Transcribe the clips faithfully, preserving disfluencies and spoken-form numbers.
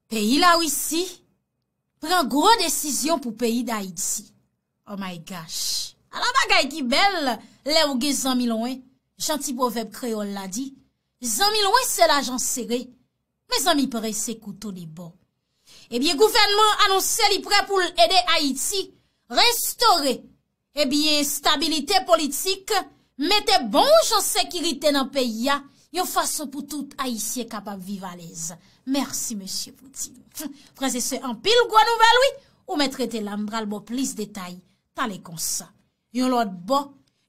Peyi Larisi pran gwo desizyon pou peyi Dayiti. Oh my gosh. Ala bagay ki bèl lè ou gen zanmi lwen. Jan ti pwovèb kreyòl la di, zanmi lwen se lajan sere, men zanmi pre se kouto de bò. Ebyen, gouvènman an anonse li prè pou l ede Ayiti restore ebyen, estabilite politik, mete bon jan sekirite nan peyi a, yon fason pou tout Ayisyen kapab viv alèz. Mèsi, mesye Poutine. Frè e sè, anpil gwo nouvèl, wi. Ou mèt rete la, m pral ba w plis detay talè konsa. Yon lòt bò,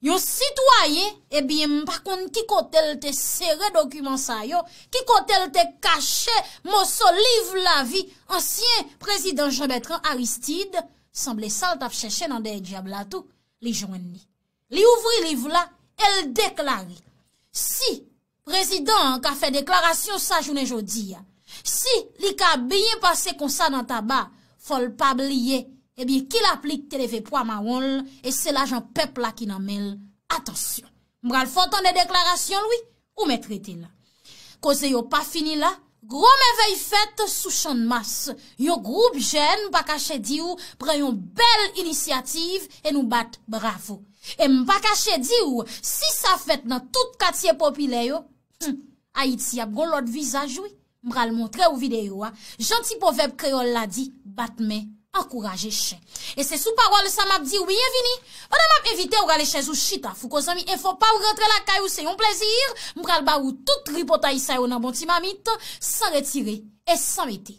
yon sitwayen, ebyen, m pa konn ki kote l te sere dokiman sa yo, ki kote l te kache moso liv lavi ansyen prezidan Jean Bertrand Aristide, sanble sa l t ap chèche nan dèyè dyab la tou, li jwenn li. Li ouvri liv la e l deklare, si prezidan an ka fè deklarasyon sa jounen jodi a, si li ka byen pase konsa nan taba, fò l pa bliye, ebyen, ki lapli k te leve pwa mawon l, e se lajan pèp la ki nan men l. Atansyon. M pral fè w tande deklarasyon l, wi. Ou mèt rete la. Koze yo pa fini la, gwo mèvèy fèt sou Channmas. Yon gwoup jèn pa kache di w pran yon bèl inisyativ e nou bat bravo. E m pa kache di w, si sa fèt nan tout katye popilè yo, hmm, Ayiti ap gon lòt vizaj, wi. M pral montre w videyo a. Jan ti pwovèb kreyòl la di, bat men ankouraje chen. E se sou pawòl sa m ap di w byenvini. Pandan m ap envite w rale chèz ou chita, Fouco zanmi enfo pa w rantre lakay ou, se yon plezi. M pral ba ou tout tripotay sa yo nan bon ti mamit, san retire e san mete.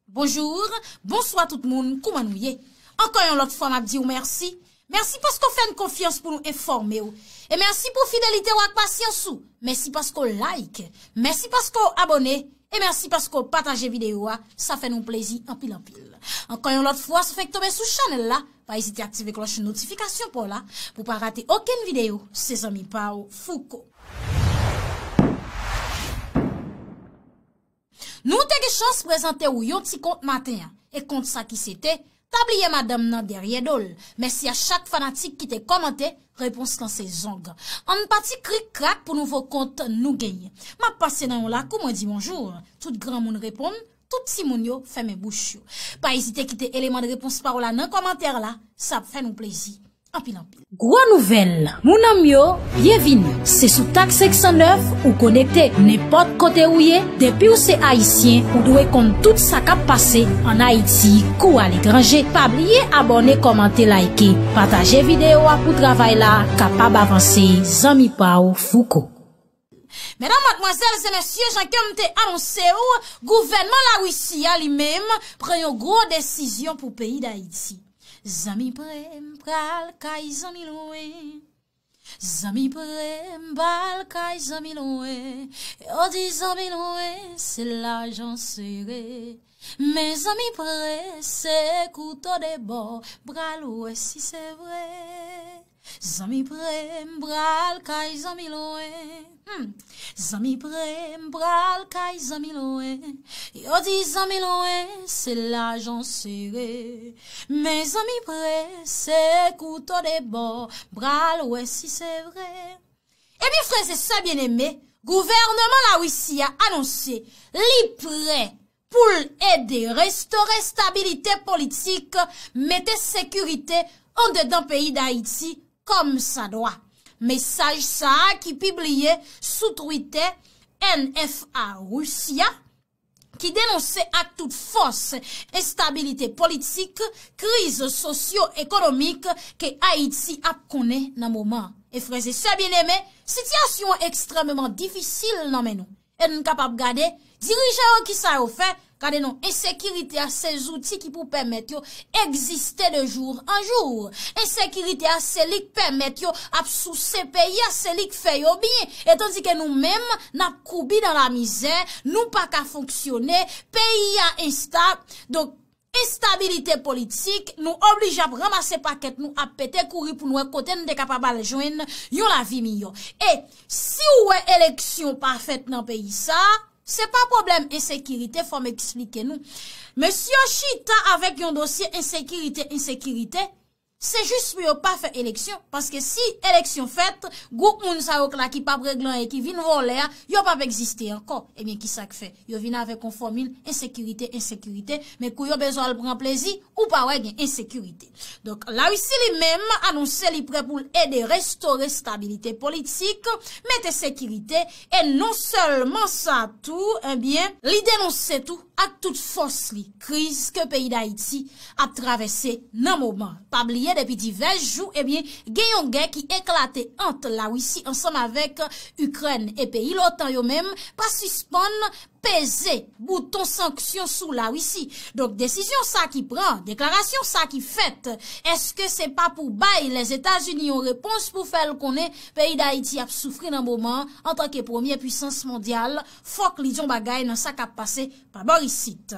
Bonjou, bonswa tout moun, kouman nou ye? Ankò yon lòt fwa, m ap di w mèsi. Mèsi paske w fè n konfyans pou nou enfòme w. E mèsi pou fidelite w ak pasyans ou. Mèsi paske w like. Mèsi paske w abòne. E mèsi paske w pataje videyo a. Sa fè nou plezi anpil anpil. Ankò yon lòt fwa, si w fenk tonbe sou chanèl la, pa ezite aktive klòch notifikasyon pa w la pou w pa rate okenn videyo. Se zanmi pa w, Fouco. Nou te gen chans prezante w yon ti kont maten an. E kont sa ki se te, tabliye madanm nan dèyè do l. Mèsi a chak fanatik ki te kòmante, repons lan se zong. Ann pati krik krak pou nouvo kont nou genyen. M ap pase nan yon lakou, mwen di bonjou. Tout granmoun reponn, tout timoun yo fèmen bouch yo. Pa ezite kite eleman de repons pa w la nan kòmantè la, sa ap fè nou plezi. Anpil, anpil. Gwo nouvèl, moun an m yo, byenvini. Se sou Tak senk san nèf ou konekte. Nenpòt kote ou ye, depi w se Ayisyen, ou dwe konn tout sa k ap pase ann Ayiti kou aletranje. Pa bliye abòne, kòmante, like, pataje videyo a pou travay la kapab avanse. Zanmi pa w, Fouco. Medam, madmwazèl e mesye, jan ke m te anonse w, gouvènman Larisi a li menm pran yon gwo desizyon pou peyi Dayiti. Zanmi pre m pral kay zanmi lwen. Zanmi pre m pral kay zanmi lwen. Yo di zanmi lwen se lajan sere. Men zanmi pre se kouto de bò. Pral wè si se vre. Zanmi pre m pral kay zanmi lwen. Hmm. Zanmi pre m pral kay zanmi lwen. Yo di zanmi lwen se lajan sere. Men zanmi pre se kouto de bò. Pral wè si se vre. Ebyen, frè e sè byeneme, gouvènman Larisi a anonse li prè pou l ede restore estabilite politik, mete sekirite andedan peyi Dayiti kòmsadwa. Mesaj sa a ki pibliye sou Twitter N F A Russia, ki denonse ak tout fòs enstabilite politik, kriz sosyo-ekonomik ke Ayiti ap konnen nan moman an. E frè e sè byeneme, sitiyasyon an ekstrèmeman difisil nan men nou. E n kapab gade, dirijan yo kisa yo fè, gade non, ensekirite a se zouti ki pou pèmèt yo egziste de jou an jou. Ensekirite a se li k pèmèt yo ap souse peyi a, se li k fè yo byen. E tandike nou menm, n ap koubi nan lamizè, nou pa ka fonksyone, peyi a enstab. Donk, enstabilite politik, nou oblije ap ranmase pakèt nou, ap pete kouri pou n wè kote n te kapab al jwenn yon lavi miyò. E si w wè eleksyon pa fèt nan peyi sa a, se pa pwoblèm ensekirite, fò m eksplike nou. Mesye yo chita avèk yon dosye ensekirite, ensekirite, Se jis pou yo pa fè eleksyon, paske si eleksyon fèt, gwoup moun sa yo k la ki p ap regle anyen, ki vin vòlè a, yo p ap egziste ankò. Ebyen, kisa k fè? Yo vin avèk yon fòmil ensekirite, ensekirite, men kou yo bezwen al pran plezi, ou pa wè gen ensekirite. Donk, Larisi li menm anonse li prè pou l ede restore stabilite politik, mete sekirite, e non sèlman sa tou, ebyen, li denonse tou ak tout fòs li kriz ke peyi Dayiti ap travèse nan moman. Pa bliye, depi divès jou, ebyen, gen yon gè ki eklate ant Larisi ansanm avèk Ikrèn, e peyi lotan yo menm pa sispann peze bouton sanksyon sou Larisi. Donk, desizyon sa ki pran, deklarasyon sa ki fèt, èske se pa pou bay Lèzetazini yon repons pou fè l konnen peyi Dayiti ap soufri nan moman an, antanke premye pwisans mondyal, fòk li di yon bagay nan sa k ap pase pa bò isit.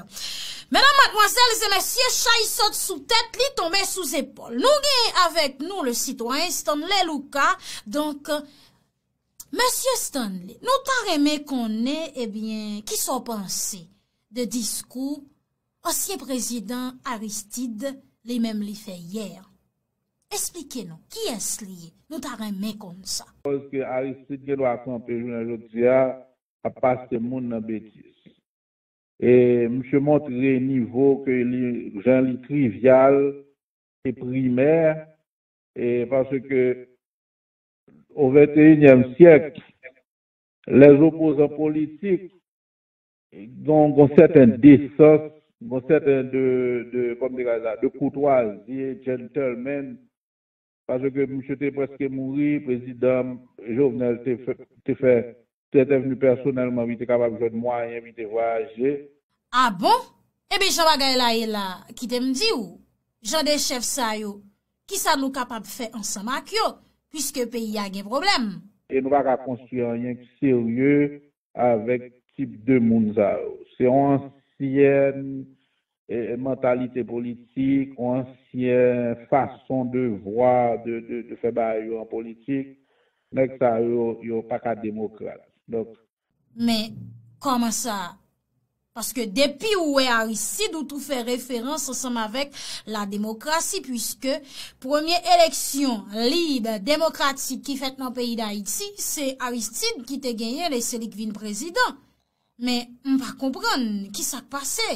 Medam, madmwazèl e mesye, chay sot sou tèt li, tonbe sou zepòl. Nou gen avèk nou le sitwayen Stanley Lucas. Donk, mesye Stanley, nou ta renmen konnen, ebyen, kisa w panse de diskou ansyen prezidan Aristide li menm li fè yè? Esplike nou, kiyès li ye? Nou ta renmen konn sa. Paske Aristide gen dwa kanpe jounen jodi a, ap pase moun nan betiz. E misye montre nivo ke li, jan li trivyal e primè, e paske o venteyinyèm syèk, lè opozan politik gon, gon sèten desans, gon sèten de, de, kòm de gaz la, de koutwazi, gentleman, paske misye te prèske mouri, prezidan Jovenel te fè, te fè, te entèvni pèsonèlman, wi, te kapab jwenn mwayen, wi, te vwayaje. A bon? Ebyen, jan bagay la ye la, kite m di w, jan de chèf sa yo, kisa nou kapab fè ansanm ak yo, piske peyi a gen pwoblèm? E nou pa ka konstwi anyen ki serye avèk tip de moun sa yo. Se yon ansyen, e, mantalite politik, yon ansyen fason de vwa, de, de, de fè bagay yo an politik. Nèg sa yo, yo pa ka demokrat. Donk, men kòman sa? Paske depi ou wè Aristide, ou tou fè referans ansanm avèk la demokrasi, piske premye eleksyon lib, demokratik ki fèt nan peyi Dayiti, se Aristide ki te genyen l e se li k vin prezidan. Men m pa konprann ki sa k pase.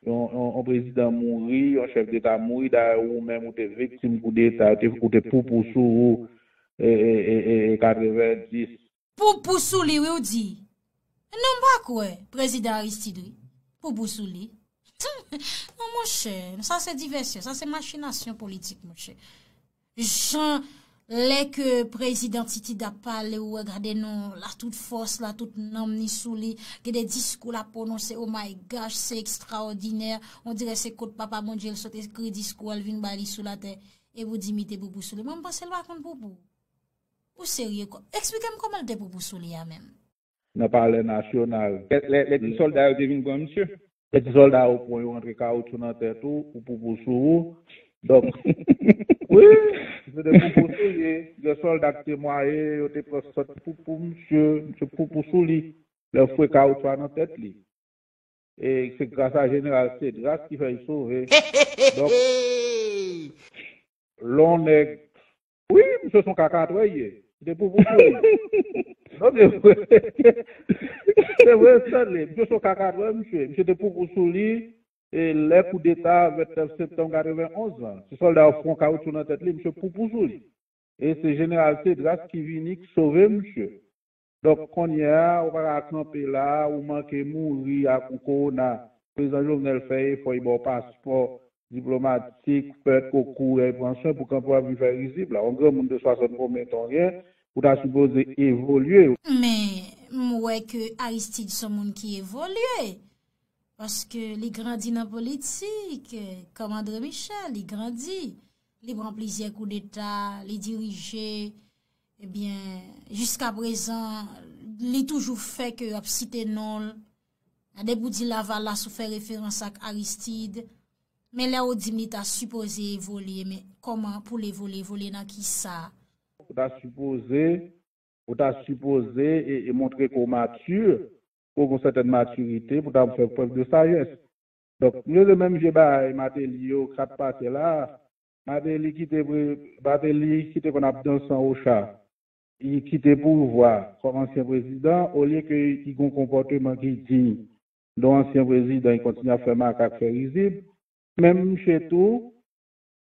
Yon, yon, yon prezidan mouri, yon chèf deta mouri, dayè ou menm ou te viktim koudeta, ou te, ou te poupou sou ou, e, e, e, e, e katrevenndis. Poupou sou li, wi, w di. Non, m pa kwè, prezidan Aristide, wi. Poupou sou li. Non, monchè, sa se divèsyon, sa se machinasyon politik, monchè. Jan lè ke prezidan Titid ap pale, ou wè gade non, la tout fòs, la tout nanm ni sou li, gen de diskou l ap pwononse, oh my gosh, se ekstraòdinè, on dirè se kot Papa Bondye l sot ekri diskou a, l vin bay li sou latè, epi w di m li te poupou sou li. Mwen, m panse l pa konn poupou. Ou serye kò? Eksplike m kòman l te poupou sou li a menm. Nan Palè Nasyonal. Lè, lè, lè ti sòlda yo te vin pran misye. Lè ti sòlda yo pran yo rantre kawoutchou nan tèt ou, ou poupou sou ou. Donk, wi, se de poupou sou li. Gen sòlda ki temwaye, yo te pran sòt poupou misye, misye poupou sou li. Lè yo foure kawoutchou a nan tèt li. E se gras a Jeneral Cedras ki fè l sove. Donk, lè yon nèg, wi, misye se yon kakatwè l ye. Li te poupou sou li. Non, se vre. Se vre, Stanley. Misye se yon kakatwè, misye. Misye te poupou sou li. E lè koudeta vennèf septanm katrevenonz lan, se sòlda yo fon kawoutchou nan tèt li, misye poupou sou li. E se Jeneral Cedras ki vini, ki sove misye. Donk, kounye a, ou pa ka kanpe la, ou manke mouri ak yon kowona. Prezidan Jovenel fè efò, li ba w paspò diplomatik, pèt, kokourèy, pran swen pou kanpe w ap vin fè rizib la. Yon granmoun de swasant konbyen tan w gen, ou ta sipoze evolye. Men, m wè ke Aristide se yon moun ki evolye. Paske li grandi nan politik, kòm André Michel, li grandi. Li pran plizyè koudeta, li dirije. Ebyen, jiskaprezan, li toujou fè ke yo ap site non l. Depi w di Lavalas, ou fè referans ak Aristide. Men lè w di m li ta sipoze evolye, men kòman pou l evolye? Evolye nan kisa? Ou ta sipoze, ou ta sipoze e, e montre ke w mati, ke w gen yon sètèn matirite pou w ta fè prèv de sajès. Donk, m rele menm vye bagay Martelly yo, kat pase la, Martelly kite pre- Martelly kite konn ap danse an ocha. Li kite pouvwa kòm ansyen prezidan, olye ke li gen yon konpòteman ki diy de yon ansyen prezidan, li kontinye ap fè makak, fè rizib. Menm misye tou,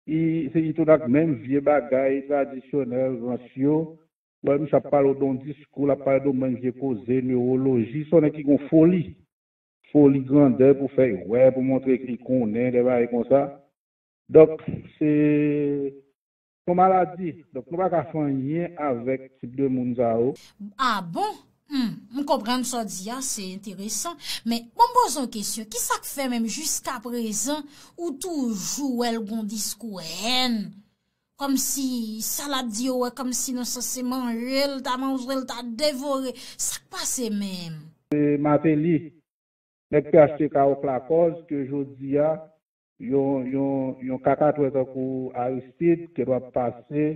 li, se li tou ak menm vye bagay tradisyonèl, rans yo. Bon, misye ap pale w de yon diskou, l ap pale de yon bann vye koze, newoloji, se yon nèg ki gen yon foli. Foli grandè pou fè wè, pou montre ke li konnen, de bagay konsa. Donk, se yon maladi. Donk, nou pa ka fè anyen avèk tip de moun sa yo. Ah bon? Hmm, m konprann sa w di a, se enteresan. Men, bon, m poze yon kesyon. Kisa k fè menm jiskaprezan ou toujou wè l gen yon diskou hèn? Kòmsi sa l ap di yo, wè, kòmsi nan sans se manje l ta manje, l ta devore. Sa k pase menm? Se Martelly, nèg P H T K Oklakòz, ke jodi a, yon, yon, yon kakatwè tankou Aristide, ke dwa pase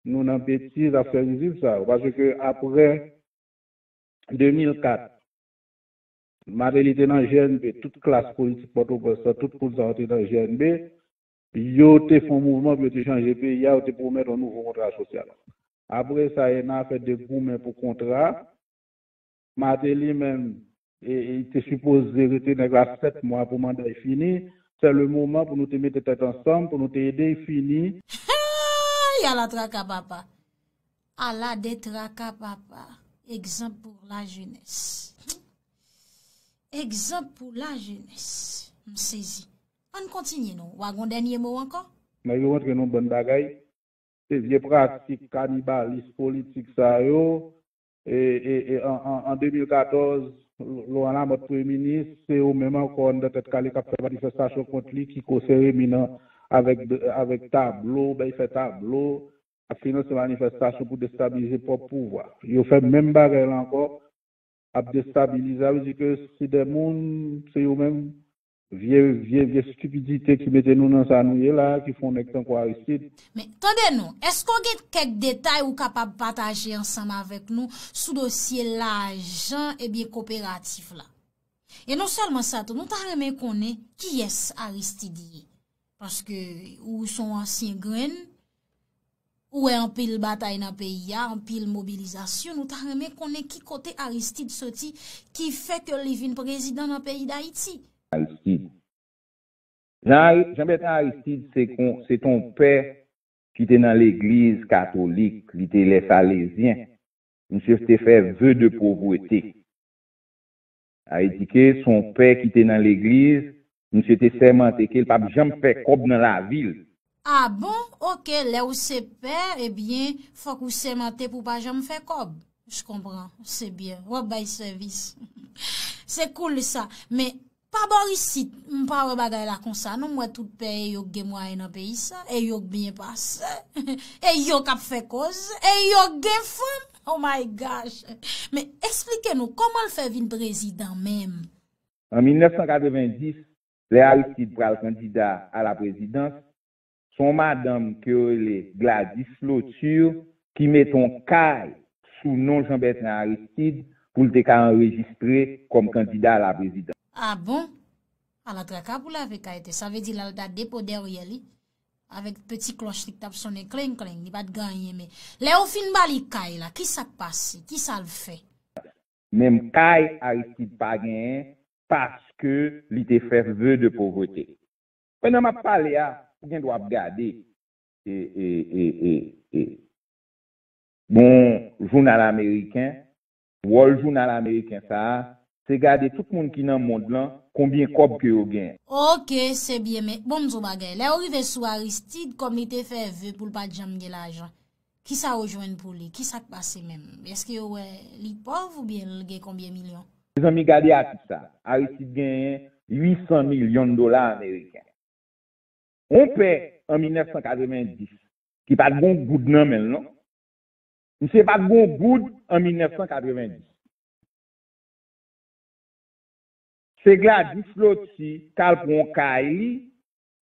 nou nan betiz ap fè rizib sa yo. Paske apre de mil kat, Martelly te nan G N B, tout klas politik Pòtoprens lan, tout moun sa yo te nan G N B, yo te fè yon mouvman pou yo te chanje peyi a, yo te pwomèt yon nouvo kontra sosyal. Apre sa, E N A fè de goumen pou kontra. Martelly menm, e, e, li te sipoze rete nèg la sèt mwa pou manda l fini. Se le moman pou nou te mete tèt ansanm, pou nou te ede l fini. Hey! Ala traka papa. Ala de traka papa. Egzanp pou lajenès. Egzanp pou lajenès. M sezi. Ann kontinye non. W a gon dènye mo ankò? Nèg yo rantre nan yon bann bagay. Se vye pratik kanibalis politik sa yo. E, e, e an, an, an de mil katòz, Laurent Lamothe premye minis, se yo menm ankò anndan Tèt Kale k ap fè manifestasyon kont li, Kiko Seremi nan, avèk, avèk tablo, bay fè tablo, ap finanse manifestasyon pou destabilize pwòp pouvwa. Yo fè menm bagay la ankò, ap destabilize. Sa vle di ke se de moun, se yo menm, vye, vye, vye stipidite ki mete nou nan sa nou ye la, ki fè yon nèg tankou Aristide. Men, tande non, èske w gen kèk detay ou kapab pataje ansanm avèk nou sou dosye lajan, ebyen, koperatif la? E non sèlman sa tou, nou ta renmen konnen kiyès Aristide ye. Paske ou se yon ansyen grenn, ou wè anpil batay nan peyi a, anpil mobilizasyon, nou ta renmen konnen ki kote Aristide soti ki fè ke li vin prezidan nan peyi Dayiti. Aristide. Jean, Jean Bertrand Aristide se, se te yon pè ki te nan legliz katolik, li te lè salezyen. Misye te fè ve de povrete. Sa vle di ke se yon pè ki te nan legliz, misye te sèmante ke l p ap janm fè kòb nan lavi l. Ah bon? Ok, lè w se pè, ebyen, fòk ou sèmante pou w pa janm fè kòb. Je comprends, se byen. W ap bay sèvis. Se cool sa. Men, pa bò isit, m pa wè bagay la konsa non, m wè tout pè e yo k gen mwayen nan peyi sa, e yo k byen pase, e yo k ap fè koze, e yo k gen fanm. Oh my gosh! Men eksplike nou kòman l fè vin prezidan menm? An mil nèf san katrevenndis, lè Aristide pral kandida a la prezidans, se yon madanm ke yo rele Gladys Lauture ki mete yon kay sou non Jean Bertrand Aristide pou l te ka anrejistre kòm kandida a la prezidans. Ah bon? Ala traka pou lave kay te. Sa vle di l al ta depo dèyè li avèk peti klòch li k t ap sonnen kleng kleng, li pa t gen anyen men. Lè yo fin ba li kay la, kisa k pase? Kisa l fè? Menm kay Aristide pa genyen paske li te fè ve de povrete. Pandan m ap pale a, ou gen dwa ap gade e, e, e, e, e, bon jounal ameriken, wòl jounal ameriken sa a, se gade tout moun ki nan mond lan, konbyen kòb ke yo genyen. Oke, se byen, men bon m di w bagay, lè yo rive sou Aristide, kòm li te fè ve pou l pa t janm gen lajan, kisa yo jwenn pou li? Kisa k pase menm? Èske yo wè li pòv oubyen l gen konbyen milyon? Mezanmi, gade atik sa. Aristide genyen uit san milyon dola ameriken. Yon pè an mil nèf san katrevenndis ki pa t gen yon goud nan men l non. Misye pa t gen yon goud an mil nèf san katrevenndis. Se Gladys Lauture k al pran yon kay li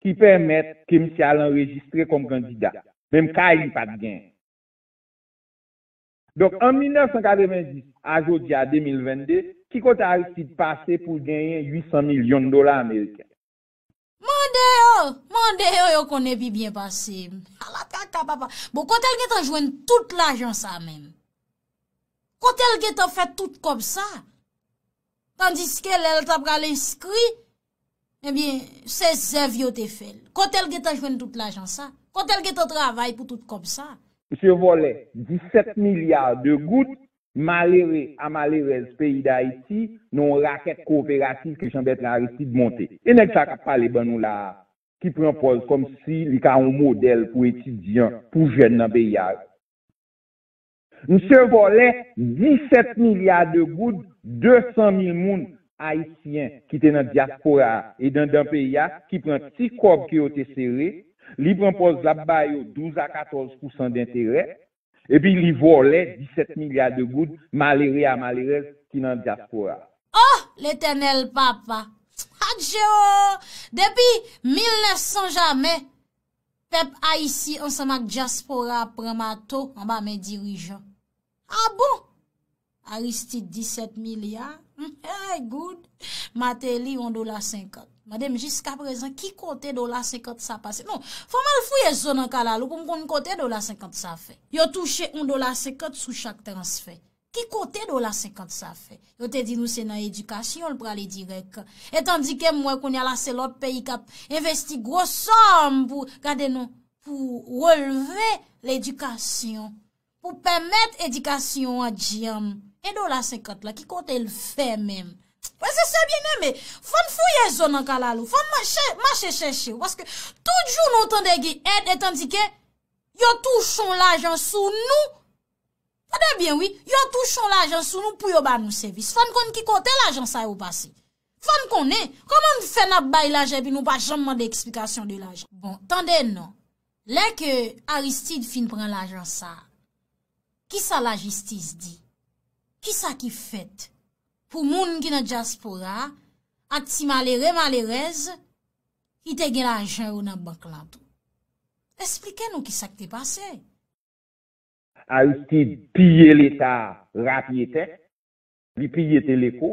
ki pèmèt ke misye al anrejistre kòm kandida. Menm kay li pa t genyen. Donk, an mil nèf san katrevenndis a jodi a de mil vennde, ki kote Aristide pase pou l genyen uit san milyon dola ameriken? Mande yo, mande yo, yo konnen pi byen pase m. Ala traka papa. Bon, kote l gentan jwenn tout lajan sa menm? Kote l gentan fè tout kòb sa? Tandiske lè l ta pral enskri, ebyen, se zèv yo te fè l. Kote l gentan jwenn tout lajan sa? Kote l gentan travay pou tout kòb sa? Misye vòlè disèt milya de goud, malere a malerèz peyi Dayiti, nan yon rakèt kowoperativ ke Jean Bertrand Aristide monte. E nèg sa k ap pale ban nou la a, ki pran pòz kòmsi li ka yon modèl pou etidyan, pou jèn nan peyi a. Misye vòlè disèt milya de goud, de san mil moun ayisyen ki te nan dyaspora a e anndan peyi a, ki pran ti kòb ke yo te sere, li pran pòz l ap ba yo douz a katòz pousan denterè, epi li vòlè disèt milya de goud, malere a malerèz ki nan dyaspora a. Oh, Letènèl Papa! Adje o! Depi mil nèf san jamè, pèp ayisyen ansanm ak dyaspora ap pran mato anba men dirijan. A bon? Aristide disèt milya? Hey, good! Martelly yon dola senkant. Mande m jiskaprezan ki kote dola senkant sa pase. Non, fò m al fouye zo nan kalalou pou m konn kote dola senkant sa fè. Yo touche yon dola senkant sou chak transfè. Ki kote dola senkant sa fè? Yo te di nou se nan edikasyon l prale dirèk. E tandike m wè kounye a la se lòt peyi k ap envesti gwo sòm pou, gade non, pou relve ledikasyon, pou pèmèt edikasyon an djanm. E dola senkant la, ki kote l fè menm? Frè e sè byeneme, fò n fouye zo nan kalalou, fò n mache, mache chèche w, paske tout jou nou tande gen èd, e tandike yo touche yon lajan sou nou. Tande byen wi, yo touche yon lajan sou nou pou yo ba nou sèvis. Fò n konn ki kote lajan sa yo pase. Fò n konnen kòman n fè n ap bay lajan epi nou pa janm mande eksplikasyon de lajan. Bon, tande non. Lè ke Aristide fin pran lajan sa, kisa lajistis di? Kisa ki fèt pou moun ki nan dyaspora a ak ti malere malerèz ki te gen lajan yo nan bank lan tou? Esplike nou kisa k te pase. Aristide piye Leta a rapyetè, li piye Teleko,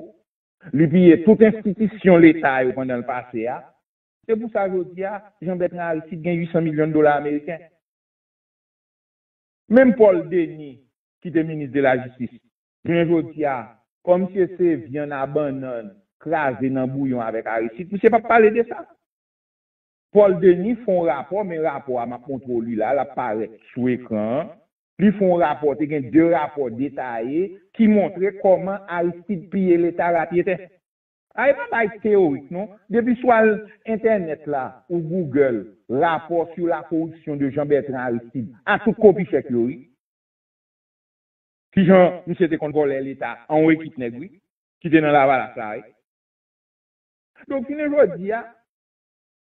li piye tout enstitisyon Leta yo pandan l pase a. Se pou sa jodi a, Jean Bertrand Aristide gen uit san milyon dola ameriken. Menm Paul Denis, ki te minis de lajistis, jounen jodi a, kòm misye se vyann a bannann kraze nan bouyon avèk Aristide, misye p ap pale de sa. Paul Denis fè yon rapò, men rapò a m ap montre w li la, l ap parèt sou ekran an. Li fè yon rapò, te gen de rapò detaye ki montre kòman Aristide piye Leta rapyetè. A, e pa bagay teyorik non. Depi sou al entènèt la, ou Google, rapò sur la corruption de Jean Bertrand Aristide, a tout kopi chèk yo wi. Kijan misye te konn vòlè Leta an yon ekip nèg wi, ki te nan Lavalas la wi. Donk jounen jodi a,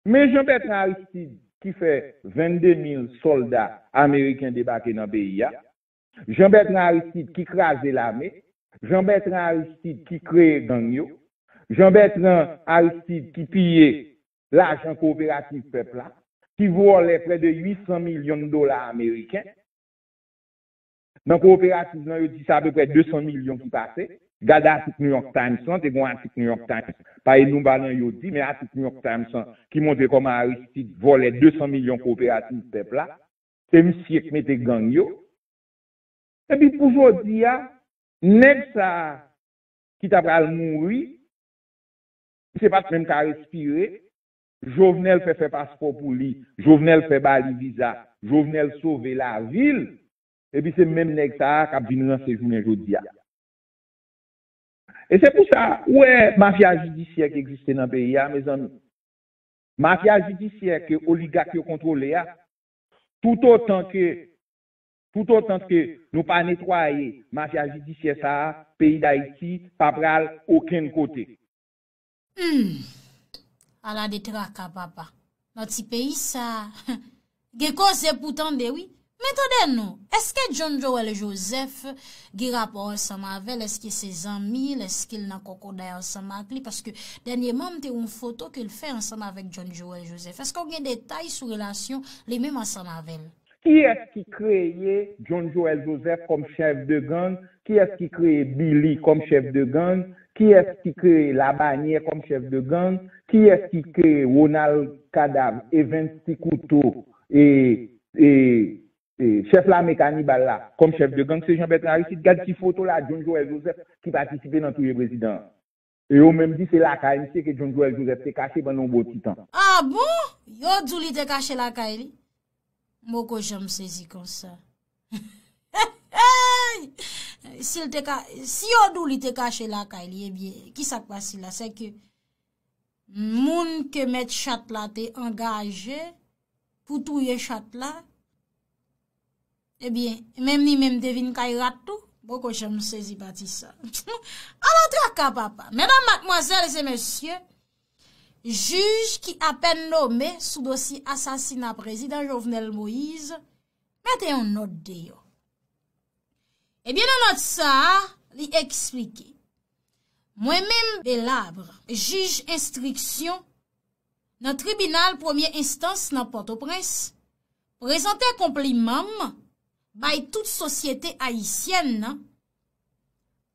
men Jean Bertrand Aristide ki fè vennde mil sòlda ameriken debake nan peyi a, Jean Bertrand Aristide ki kraze lame, Jean Bertrand Aristide ki kreye gang yo, Jean Bertrand Aristide ki piye lajan kowoperativ pèp la, ki vòlè prè de uit san milyon dola ameriken. Nan kowoperativ lan, yo di se apeprè de san milyon ki pase. Gade atik New York Times lan, te gen yon atik New York Times. Paske nou pa nan yo di, men atik New York Times lan ki montre kòman Aristide vòlè de san milyon kowoperativ pèp la. Se misye k mete gang yo. Epi pou jodi a, nèg sa a ki ta pral mouri, misye pa t menm ka respire. Jovenel fè fè paspò pou li. Jovenel fè ba li viza. Jovenel sove lavi l. Epi se menm nèg sa a k ap vin ranse jounen jodi a. E se pou sa, ou wè mafya jidisyè ki egziste nan peyi a, mezanmi. Mafya jidisyè ke oligak yo kontwole a, toutotan ke, toutotan ke nou pa netwaye mafya jidisyè sa a, peyi Dayiti pa pral okenn kote. Hmm. Ala de traka, papa. Nan ti peyi sa a, gen koze pou tande, wi. Men tande non, èske John Joel Joseph gen rapò ansanm avè l? Èske se zanmi l? Èske l nan kòkòday ansanm ak li? Paske dènyèman, m te wè yon foto ke l fè ansanm avèk John Joel Joseph. Èske w gen detay sou relasyon li menm ansanm avè l? Kiyès ki kreye John Joel Joseph kòm chèf de gang? Kiyès ki kreye Billy kòm chèf de gang? Kiyès ki kreye Labanyè kòm chèf de gang? Kiyès ki kreye Ronald Kadav, Evens Ti Kouto, e, e, e, chèf lame kanibal la kòm chèf de gang? Se Jean Bertrand Aristide. Gad ti foto la, John Joël Joseph ki patisipe nan touye prezidan an. E yo menm di se lakay misye ke John Joël Joseph te kache pandan yon bon ti tan. Ah bon? Yo di w li te kache lakay li? M poko janm sezi konsa. Si l te ka, si yo di w li te kache lakay li, ebyen, ki sa k pase la? Se ke moun ke mèt chat la te angaje pou touye chat la, ebyen, menm li menm te vin kay rat tou. M poko janm sezi pati sa. Ala traka, papa. Medam, madmwazèl e mesye, jij ki apèn nome sou dosye asasina prezidan Jovenel Moïse mete yon nòt deyò. Ebyen, nan nòt sa a, li eksplike, mwen menm, Belabre, jij enstriksyon nan tribinal premye enstans nan Pòtoprens, prezante konpliman m bay tout sosyete ayisyèn nan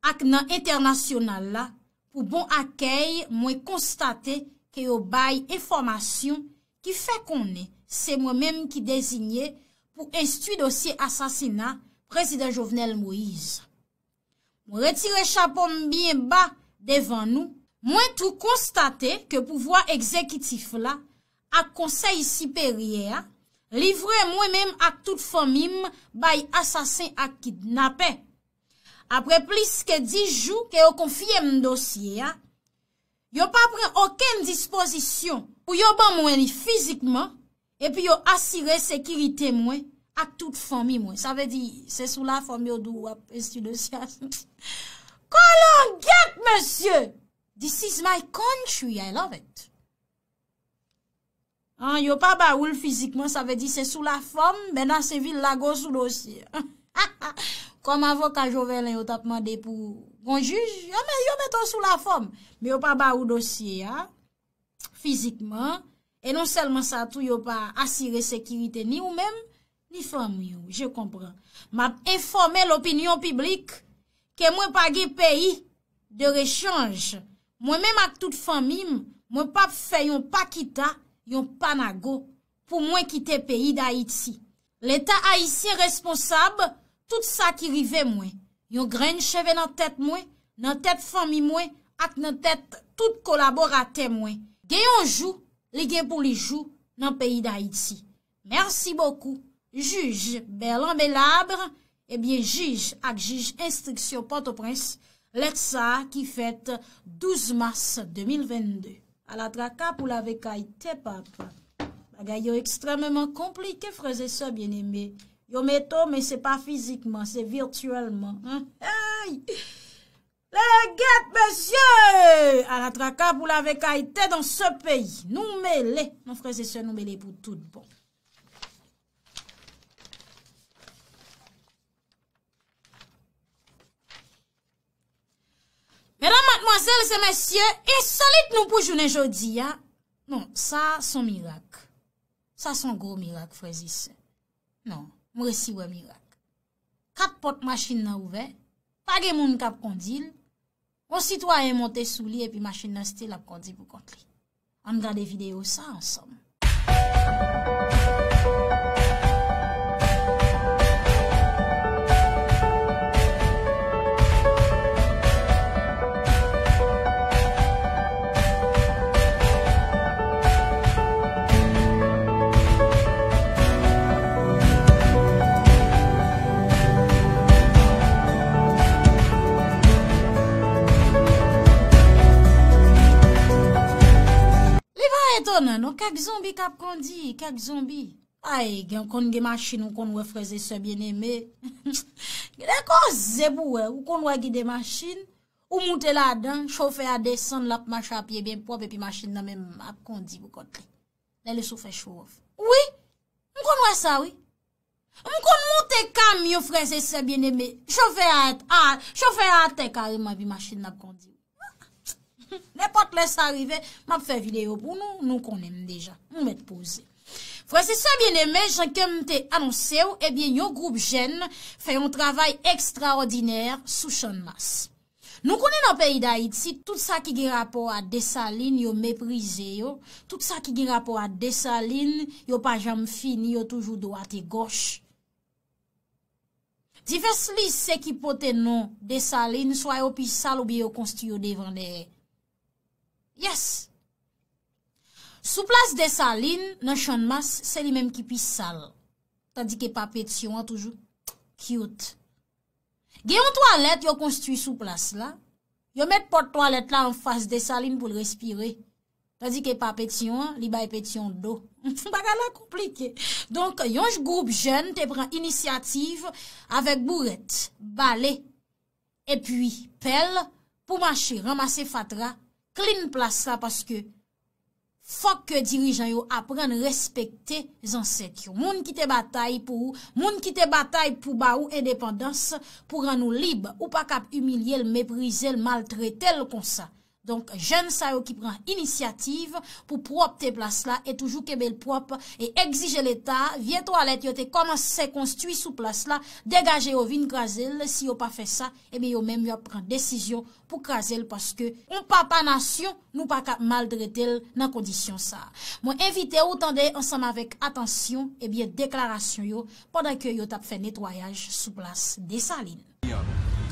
ak nan entènasyonal la pou bon akèy mwen konstate ke yo bay enfòmasyon ki fè konnen se mwen menm ki deziye pou enstwi dosye asasina prezidan Jovenel Moïse. Mwen retire chapo m byen ba devan nou. Mwen tou konstate ke pouvwa egzekitif la ak Konsèy Siperyè a livre mwen menm ak tout fanmi m bay asasen ak kidnapè. Apre plis ke dis jou ke yo konfye m dosye a, yo pa pran okenn dispozisyon pou yo ban mwen li fizikman, epi yo asire sekirite mwen ak tout fanmi mwen. Sa vle di, se sou lafòm yo di w ap enstwi dosye a. Kolongyèt, mesye! This is my country, I love it. An, yo pa ba ou l fizikman, sa vle di se sou lafòm, Bèna Senvil lage w sou dosye. Kòm avoka Jovenel yo t ap mande pou gon jij, yo, me- yo mete w sou lafòm. Men yo pa ba ou dosye a fizikman. E non sèlman sa tou, yo pa asire sekirite ni ou menm, ni fanmi w. Je konpran. M ap enfòme lopinyon piblik ke mwen pa gen peyi de rechanj. Mwen menm ak tout fanmi m, mwen p ap fè yon pa kita, yon pa nago pou mwen kite peyi Dayiti. Leta ayisyen responsab tout sa ki rive mwen. Yon grenn cheve nan tèt mwen, nan tèt fanmi mwen ak nan tèt tout kolaboratè mwen. Gen yon jou, li gen pou li jou nan peyi Dayiti. Mèsi bokou, jij Berlan Belabre, ebyen, jij ak jij enstriksyon Pòtoprens, lèt sa a ki fèt douz mas de mil vennde. Ala traka pou lave kay tè papa. Bagay yo ekstrèmeman konplike, frè e sè byeneme. Yo mete w, men se pa fizikman, se vityèlman. Hey! Legèt, mesye! Ala traka pou lave kay tè dans ce pays. Nou mele, non, frè e sè, nou mele pou tout bon. Medam, madmwazèl e mesye, ensolit nou pou jounen jodi a. Non, sa se yon mirak. Sa se yon gwo mirak, frè e sè. Non, m resi wè mirak. Kat pòt machin nan ouvè, pa gen moun k ap kondi l. Yon sitwayen monte sou li epi machin nan still ap kondi pou kont li. Ann gade videyo sa ansanm. Li pa etonan non, kèk zonbi k ap kondi, kèk zonbi. Ay, gen, konn gen machin, ou konn wè, frè e sè byeneme. Gen de koze pou wè, ou konn wè gen de machin, ou moute ladan, chofè a desann, l ap mache a pye byen pwòp, epi machin nan menm ap kondi pou kont li. Lè li sou fè show off. Wi, m konn wè sa, wi. M konn moute kamyon, frè e sè byeneme. Chofè a, a, chofè a atè kareman, epi machin nan ap kondi. Nenpòt lè sa rive, m ap fè videyo pou nou, nou konnen m deja. M mèt poze. Frè e sè byeneme, jan ke m te anonse w, ebyen, yon gwoup jèn fè yon travay ekstraòdinè sou Channmas. Nou konnen nan peyi Dayiti, tout sa ki gen rapò a Desalin, yo meprize yo. Tout sa ki gen rapò a Desalin, yo pa janm fini, yo toujou dwat e gòch. Divès lise ki pote non Desalin, swa yo pi sal oubyen yo konstwi yo devan dèyè. Yes! Sou plas Desalin, nan Channmas, se li menm ki pi sal. Tandike pa Petyon an toujou cute. Gen yon twalèt yo konstwi sou plas la. Yo met pòt twalèt la anfas Desalin pou l respire. Tandike pa Petyon an, li bay Petyon do. Bagay la konplike. Donk, yon gwoup jèn te pran inisyativ avèk bourèt, bale, epi pèl pou mache ranmase fatra, clean plas la, paske fòk ke dirijan yo aprann respekte zansèt yo. Moun ki te batay pou ou, moun ki te batay pou ba ou endepandans, pou rann ou lib, ou pa kab imilye l, meprize l, maltrete l konsa. Donk, jèn sa yo ki pran inisyativ pou pwòpte plas la e toujou kenbe l pwòp e egzije Leta, vye twalèt yo te kòmanse konstwi sou plas la, degaje yo vin kraze l, si yo pa fè sa, ebyen yo menm y ap pran desizyon pou kraze l, paske yon papa nasyon, nou pa ka maltrete l nan kondisyon sa a. Mwen envite w tande ansanm avèk atansyon, ebyen, deklarasyon yo pandan ke yo t ap fè netwayaj sou plas Desalin.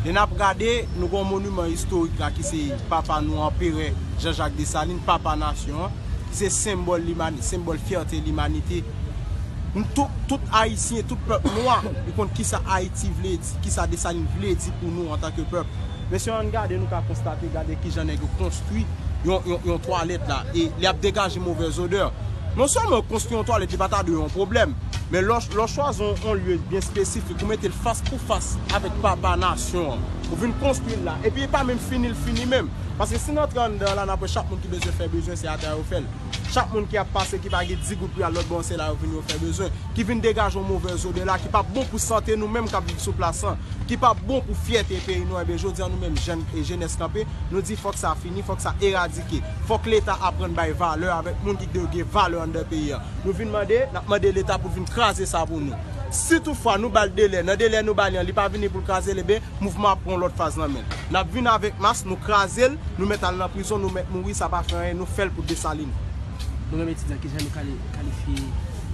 Lè n ap gade, nou gen yon moniman istorik la ki se papa nou, Anperè Jean Jacques Dessalines, papa nasyon an, ki se senbòl limani-, senbòl fyète limanite. Nou tout, tout Ayisyen, tout pèp nwa, li konn kisa Ayiti vle di, kisa Desalin vle di pou nou antanke pèp. Mesye, ann gade, nou ka konstate, gade kijan nèg yo konstwi yon, yon, yon twalèt la, e li ap degaje movèz odè. Non sèlman konstwi yon twalèt, li pa ta dwe yon pwoblèm, men lè w, lè w chwazi yon, yon lye byen espesifik, ou mete l fas pou fas avèk papa nasyon an, ou vin konstwi l la, epi e pa menm fini l fini menm. Paske si n antre anndan la, n ap wè chak moun ki bezwen fè bezwen, se atè a yo fè l. Chak moun ki ap pase, ki pa gen dis goud pou y al lòt bò, se la yo vin yo fè bezwen, ki vin degaje yon movèz odè la, ki p ap bon pou sante nou menm k ap viv sou plas lan, ki p ap bon pou fyète peyi nou. Enben, jodi a, nou menm jèn e jenès kanpe, nou di fòk sa fini, fòk sa eradike. Fòk Leta aprann bay valè avèk moun ki dwe gen valè anndan peyi a. Nou vin mande, n ap mande Leta pou l vin kraze sa pou nou. Si toutfwa nou ba l delè, nan delè nou ba li an, li pa vini pou l kraze l, enben, mouvman ap pran yon lòt faz nan men l. N ap vin avèk mas, nou kraze l, nou mèt al nan prizon, nou mèt mouri, sa pa fè anyen, nou fè l pou Desalin. Nou menm etidyan, kijan nou kali-, kalifye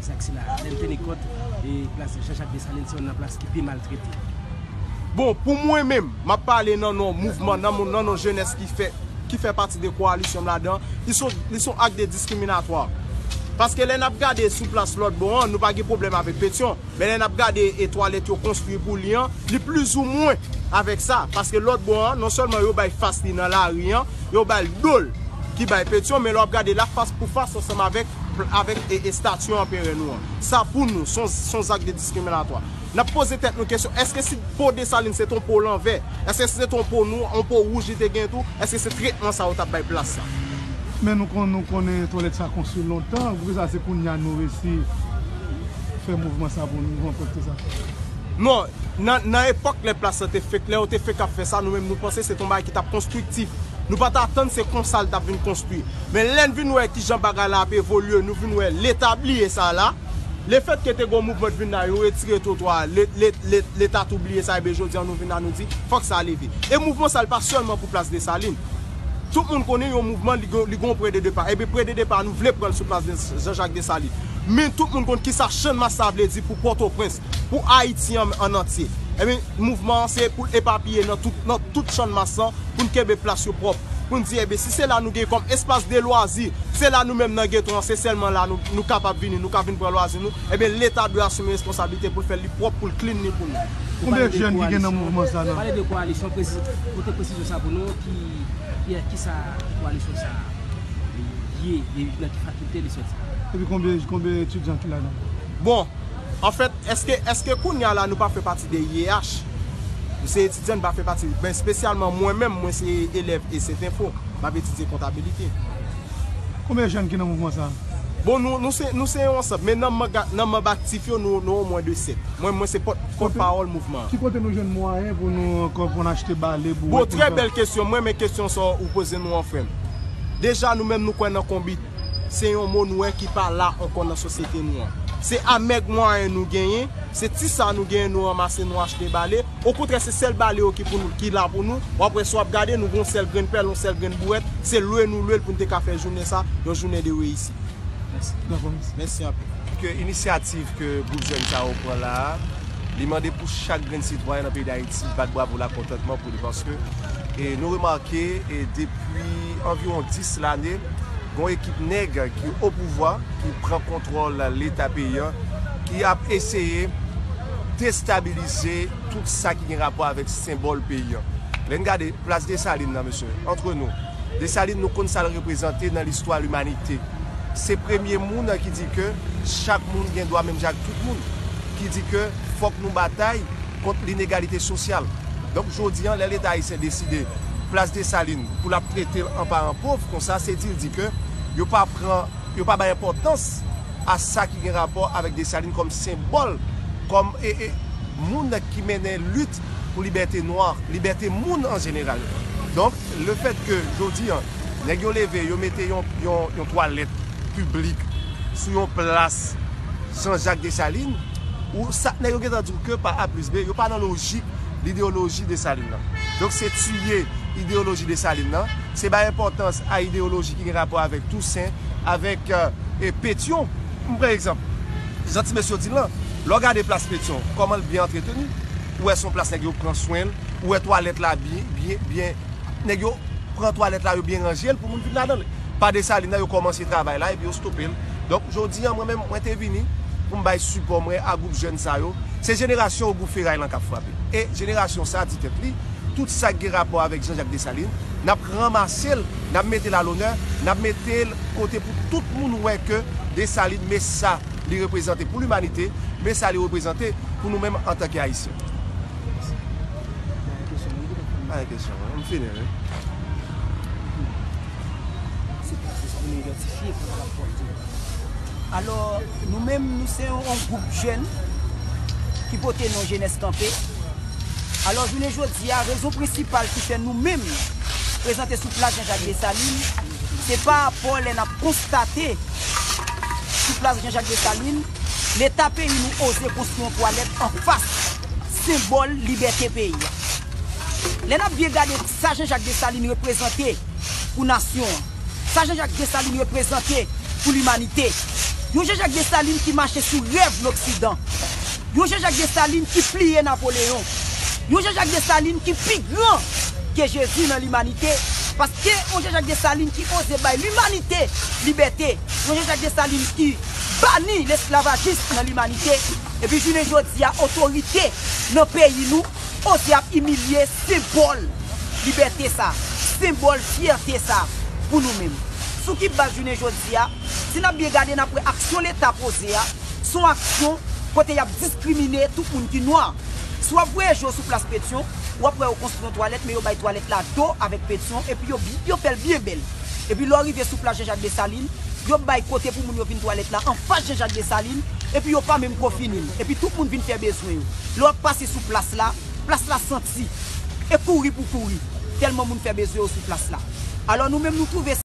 zak sila? Lè n teni kont e plas Jean Jacques Dessalines, se youn nan plas ki pi maltrete. Bon, pou mwen menm, m ap pale nan non mouvman, nan mon-, nan non jenès ki fè, ki fè pati de kowalisyon m ladan, li se, li se yon ak de diskriminatwa. Paske lè n ap gade sou plas lòt bò an, nou pa gen pwoblèm avèk Petyon. Men lè n ap gade e twalèt yo konstwi pou li an, li plizoumwen avèk sa. Paske lòt bò an, non sèlman yo bay fas li nan lari an, yo bay l do l ki bay Petyon, men lè w ap gade l ap fas pou fas ansanm avèk, avèk e, e estati anperè nou an. Sa pou nou, se yon, se yon zak de diskriminatwa. N ap poze tèt nou kesyon, èske si po Desalin se t on po lanvè? Èske si se t on po nou, on po wouj li te gen tou? Èske se tretman sa yo t ap bay plas sa? Men nou konn, nou konnen twalèt sa konstwi lontan, poukisa se kounye a nou resi fè mouvman sa pou nou rankontre sa? Non, nan, nan epòk lè plas la te fèk, lè yo te fèk ap fè sa, nou menm nou panse se t on bagay ki t ap konstriktif. Nou pa t atann se konsa l t ap vin konstwi. Men lè n vin wè kijan bagay la ap evolye, nou vin wè Leta bliye sa la. Lefètke te gen yon mouvman t vin la, yo retire twotwa a, le-, le-, le-, Leta tou bliye sa, ebyen jodi a nou vin la nou di, fòk sa leve. E mouvman sa, li pa sèlman pou plas Desalin. Tout moun konnen yon mouvman, li gon, li gon pwen de depa. Ebyen pwen de depa, nou vle pran l sou plas de Jean Jacques Dessalines. Men tout moun konn kisa Channmas sa vle di pou Pòtoprens, pou Ayiti an, an antye. Ebyen, mouvman an se pou l epapiye nan tout, nan tout Channmas lan, pou n kenbe plas yo pwòp. Pou n di, ebyen, si se la nou gen kòm espas de lwazi, se la nou menm nan geto an, se sèlman la nou, nou kapab vini, nou ka vin pran lwazi nou, ebyen, Leta dwe asime responsablite pou l fè li pwòp, pou l clean li pou nou. Konbyen jèn ki gen nan mouvman sa la? Pale de kowalisyon, presi-, pote presizyon sa pou nou, ki, ki, kisa kowalisyon sa ye, e nan ki fakilte li sòti? Epi konbyen, konbyen etidyan ki ladan? Bon, anfèt, èske, èske kounye a la nou pa fè pati de I E H? Nou se etidyan, nou pa fè pati, men espesyalman mwen menm, mwen se elèv E sèt Enfo, m ap etidye kontabilite. Konbyen jèn ki nan mouvman sa? Bon, nou, nou se, nou se yon ansanm, men nan manm, nan manm aktif yo, nou, nou omwen de sèt. Mwen, mwen se pòt, pòtpawòl mouvman an. Ki kote nou jwenn mwayen pou nou, pou n achte bale, bourèt? Bon, trè bèl kesyon. Mwen renmen kesyon sa ou poze nou an, frè m. Deja, nou menm, nou kwè nan konbit. Se yon mo nou wè ki pa la ankò nan sosyete nou an. Se a mèg mwayen nou genyen, se ti sa nou genyen, nou ranmase, nou achte bale. Okontrè, se sèl bale yo ki pou nou, ki la pou nou. W ap wè, si w ap gade, nou gon sèl grenn pèl, yon sèl grenn bourèt, se lwe nou lwe l pou n te ka fè jounen sa, yon jounen de reyisi. Mèsi. Mèsi anpil. Ke inisyativ ke gwoup jèn sa yo pran la a, li mande pou chak grenn sitwayen nan peyi Dayiti bat bravo lakontantman pou li, paske, e, nou remake, e, depi anviwon dis lane, gon ekip nèg ki o pouvwa, ki pran kontwòl Leta peyi a, ki ap eseye destabilize tout sa ki gen rapò avèk senbòl peyi a. Lè n gade plas Desalin nan, mesye, antre nou, Desalin, nou konn sa l reprezante nan listwa limanite. Se premye moun ki di ke chak moun gen dwa menm jan ak tout moun, ki di ke fòk nou batay kont linegalite sosyal. Donk, jodi a, lè Leta ayisyen deside plas Desalin pou l ap trete l an paran pòv, konsa, se di l di ke yo pa pran, yo pa bay enpòtans a sa ki gen rapò avèk Desalin kòm senbòl, kòm, e, e, moun ki mennen lit pou libète nwa, libète moun an jeneral. Donk, lefètke jodi a, nèg yo leve, yo mete yon, yon, yon twalèt piblik sou yon plas Jean-Jacques Dessalines, ou sa, nèg yo gentan di w ke pa A plis B, yo pa nan lojik lideyoloji Desalin nan. Donk, se tiye ideyoloji Desalin nan, se bay enpòtans a ideyoloji ki gen rapò avèk Tousen, avèk, e, Petyon. M pran egzanp, jan ti mesye yo di l lan, lè w gade plas Petyon, kòman l byen antreteni, ou wè se yon plas nèg yo pran swen l, ou wè twalèt la byen, byen, byen, nèg yo pran twalèt la, yo byen ranje l pou moun vin ladan l. Pa Desalin nan, yo kòmanse travay la, epi yo stope l. Donk, jodi a, mwen menm, mwen te vini pou m bay sipò mwen a gwoup jèn sa yo. Se jenerasyon Ogou Feray lan k ap frape. E jenerasyon sa di tèt li, tout sa k gen rapò avèk Jean-Jacques Dessalines, n ap ranmase l, n ap mete l a lonè, n ap mete l kote pou tout moun wè ke Desalin, men sa li reprezante pou limanite, men sa li reprezante pou nou menm antanke Ayisyen. Pa gen kesyon, non, m fini, wi. Se pa, se sa pou nou idantifye pou nou pòte. Alò, nou menm, nou se yon, yon gwoup jèn ki pote non Jenès Kanpe. Alò, jounen jodi a, rezon prensipal ki fè nou menm prezante sou plas Jean-Jacques Dessalines, se pa rapò lè n ap konstate sou plas Jean-Jacques Dessalines, Leta peyi nou oze konstwi yon twalèt anfas senbòl libète peyi a. Lè n ap byen gade sa Jean-Jacques Dessalines reprezante pou nasyon an, sa Jean-Jacques Dessalines reprezante pou limanite, yon Jean-Jacques Dessalines ki mache sou rèv Loksidan, yon Jean-Jacques Dessalines ki pliye Napoleyon, yon Jean-Jacques Dessalines ki pi gran ke Jezi nan limanite, paske yon Jean-Jacques Dessalines ki oze bay limanite libète, yon Jean-Jacques Dessalines ki bani lesklavajis nan limanite, epi jounen jodi a, otorite nan peyi nou oze ap imilye senbòl libète sa, senbòl fyète sa pou nou menm. Sou ki baz jounen jodi a, si n ap byen gade, n ap wè aksyon Leta poze a, se yon aksyon kote y ap diskrimine tout moun ki nwa. Si w ap voye je w sou plas Petyon, w ap wè yo konstwi yon twalèt, men yo bay twalèt la do avèk Petyon, epi yo, bi- yo fè l byen bèl. Epi lè w rive sou plas Jean-Jacques Dessalines, yo bay kote pou moun yo vin twalèt la anfas Jean-Jacques Dessalines, epi yo pa menm ko fini l. Epi tout moun vin fè bezwen yo. Lè w ap pase sou plas la, plas la santi. E kouri pou kouri, tèlman moun fè bezwen yo sou plas la. Alò, nou menm, nou twouve